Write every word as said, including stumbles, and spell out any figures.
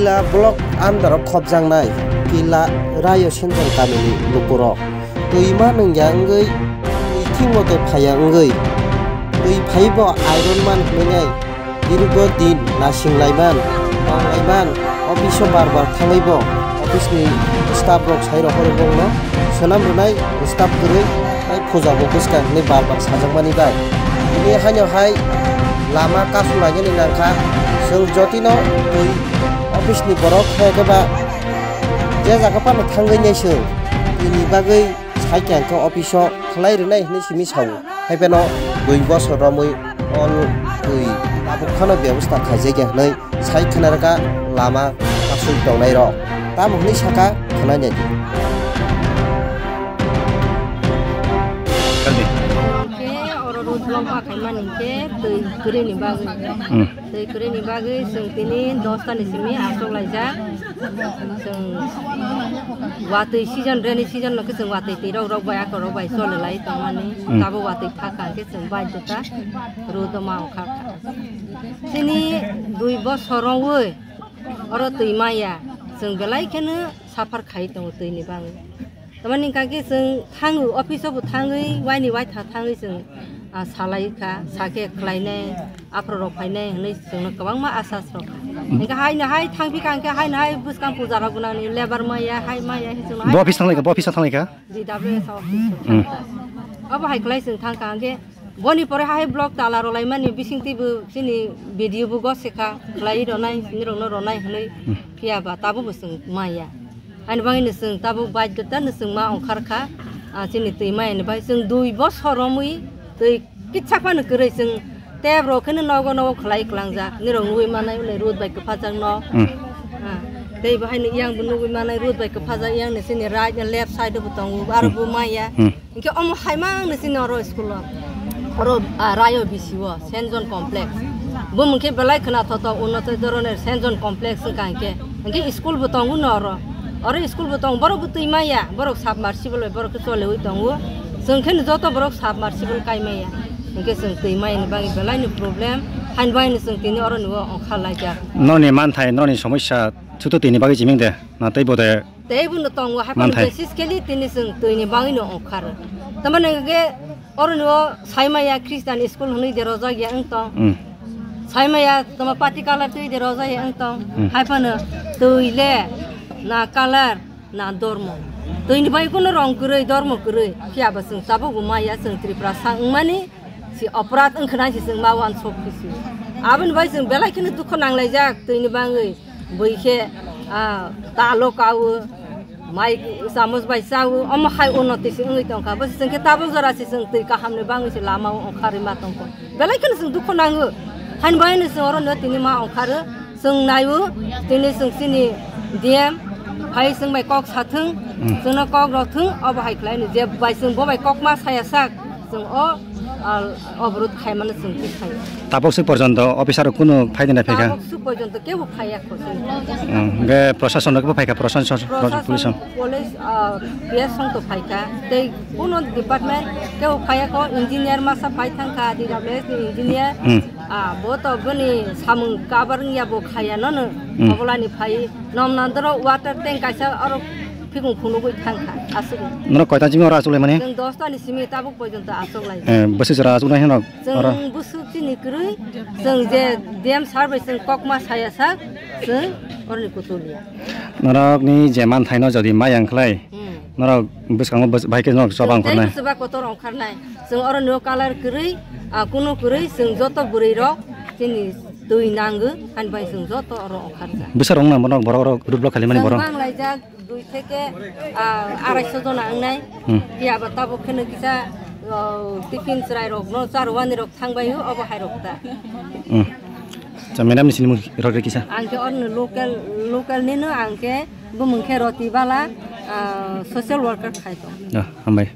Kila block under o khopjaknai Kila Rayo Senjal kamini lukurok twi ma nungya wngwi twi thwngmotwi phaiya wngwi twi phaibo iron man hwnwi dirgo din nasing laiman, tong laiman, office o bar bar thangwi bo office ni staff rok sai rohor wngno swnam rwnai staff kwrwi tei phuja bo bwskang hwnwi bar bar sajakmani bai. Bini haino hai lama kasu lainani nangkha, chwng jotino twi office ni borok khe khe ba je jaga phano thangwi nai chwng twini bagwi. Sai khe ang khe office o khlai rwnai hwnwi simi sao. Hai phano dui bosor romwi o twi tabuk phano bebosta khaijak ya hwnwi sai khna rwkha lama aswk tongnai rok. Tamo hwnwi sakha khna nai di. Khe oro road block ma khaimani khe twi kwrwini bagwi. Hmm. Twi kwrwini bagwi chwng tini dosta ni simi aswk laijak. Chwng watwi season, rainy season no khe chwng watwi twi rok rok bai akorok bai choli lai tongmani. Hmm. Tabo watwi thaka hwnkhe chwng baidota road o ma ongkha kha. Chini dui bosor rongwi oro twi maya chwng belai kheno suffer khai tongo twi ni bagwi. Tamani hwnkha khe chwng thango, office o bo thangwi, waini waitha thangwi chwng, ah, salai kha, sakhe khlainai, aphuru rok phainai hwnwi chwngno kwbangma asas rok kha. Hwnkhe haino hai thangphi kha, hwnkhe haino hai bwskang puja rok gwnangni labour maya, hai maya, hwnwi chwngno hai Bo office thanglai kha, bo office thanglai kha? D W S office o Hmm. thangkha. Obo hai khlai chwng thangkha, hwnkhe boni pore hai block tala rwlaimani bisingtwi bo chini B D O bo gose kha, khlai rwnai, chini rokno rwnai hwnwi Hmm. phiya ba tabukbo chwng maya. Ani bagwino chwng tabuk baidota no chwng ma ongkhar kha, ah, chini twi maya ni bai chwng dui bosor romwi twi kitsa phano kwrwi chwng tep rok kheno nogo nogo khlai klangjak. Nirok nugwi manai ulai road bai kwphajakno. Hmm. Ah, tei bo haino yang bo nugwi manai road bai kwphajak, yang ni chini right and left side o bo tongo, aro Hmm. bo maya. Hmm. Hwnkhe omo hai mang ni chini oro school o. Oro, ah, Rayo B C o, Saint John Complex. Bo hwnkhe belai khwnathok thok, unnoto dhoronor Saint John Complex wngkha hwnkhe. Hwnkhe school bo tongo no oro. Oro school bo tongo, borok bo twi maya, borok submersible bai borok khe choliwi tongo. Chwng khe joto borok submersible kai maya. Hwnkhe chwng twi maya ni bagwi belai ni problem, haini bagwi no chwng tini oro ni o ongkha laijak. Noni manthai, noni somosya, chuto tini bagwi chiming de, na tei bo de? Tei bo no tongo, hai phano Manthai. Basis khe li tini chwng twi ni bagwi no ongkhar. Tamani hwnkhe oro ni o sai maya Christian school hwnwi de rojak ya wng tong. Hmm. Sai maya tamo party colour twi de rojak ya wng tong. Hmm. Hai phano twi le na colour na dormo. Twi ni bagwi kuno rong kwrwi, dormo kwrwi. Phiya bo chwng tabuk bo maya chwng Tripura sa wngmani si oporad wngkhna si chwng ma uansuk kisi. Aboni bai chwng belai kheno dukho nanglaijak twi ni bagwi. Bui khe, ah, talo kawo, mai chamus bai chawo, omo hai unnoti se wngwi tongkha. Bo se chwng khe tabuk jora se chwng twi kaham ni bagwi se lama o ongkharwi ma tongkha. Belai kheno chwng dukhu nango. Haini bagwi no chwng oro no tini ma ongkharo. Chwng naio, tini chwng chini D M phai chwng bai kok sathwng, Hmm. chwngno kok rok thwng, obo hai khlai no je bai chwng bo bai kok ma saya sak. Chwng o, ah, oborot khaimano chwng twi khaio. Tabuk swk porjonto officer rok kunu phaidina phaikha? Tabuk swk porjonto kebo phaiya kho chwng. Hmm, hwnkhe prosason rok bo phaikha, prosason, Prosason, police rok? Police, ah, P S song to phaikha. Tei kuno department kebo phaiya kho, engineer masa phai thangkha, D W S ni engineer. Hmm. Ah, bo to boni samung kabar wngya bo khaya nono. Hmm. Obolani phai, nom nandoro water tank kaisa oro phikung phunugwi thangkha, aswk. Norok koita chini oro achuk lai mani? Chwng dosta ni simi tabuk porjonto achuk lai. Eh, bwswk jora achuk nai hinok oro? Chwng bwswk chini kwrwi, chwng je D M sir bai chwng kokma saya sak, chwng oroni kuchuk liya. Norok ni je manthaino jodi maya wngkhlai, Hmm. norok bwskango bwswk bai khe norok choba Chwng tei ongkhornai. Bwswk ba kotor ongkharnai. Chwng oro no colour kwrwi, ah, kunu kwrwi, chwng joto bwrwi rok chini twi nango, ani bai chwng joto oro ongkharjak. Bwsarok wngna bono borok rok road block khalimani Chwng borok? Bang laijak, dui theke, ah, arai sho jona wngnai. Hmm. Phiya ba tabuk kheno kisa, oh, tiffin chwrai rok no charwani rok thangbai o, obo hai rok ta. Hmm. Cha, madam ni sinimung rok kisa? Ang khe orno local, local nino ang khe bumung khe Roti Bala, ah, social worker khai tong. Ah, hambai.